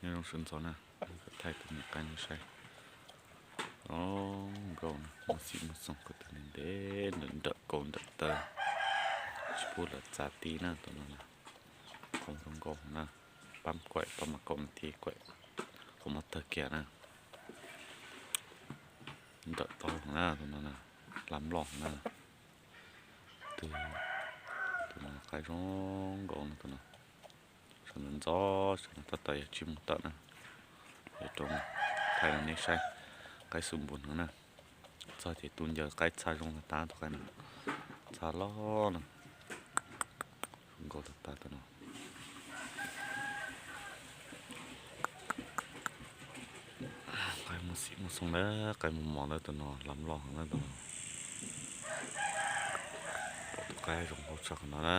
Nyob zoo sawv ntxov na, thaij tus me qaib no saib. Zoo nkauj na, muaj xim muaj xoo, ko taw ntev ntev, nrawm nrawm kaus nrawm taw, tsis pub lawv txav ti na tus no na. Zoo nkauj na, pab kuaim pab mas kaum nas this kuaim, qhov muab tawg kiag na. Nrawm tau na tus no na, hlab loj na. Tus no qaib zoo nkauj no tus no. Sawv ntxov ntxov, sawv no tab tom yog tsib moos tawm na. Yog rau thaij rau nej saib, qaib xu npus no na. Txog ces tu ncaws qaib txha zoo tas tas tus qaib no, txha loj na. Zoo nkauj tas tas tus no. Qaib muaj xim muaj xoo lawm, qaib muaj mos lawm tus no, hlab loj heev lawm tus no. Pom tus qaib zoo nkauj tshaj qhov no na.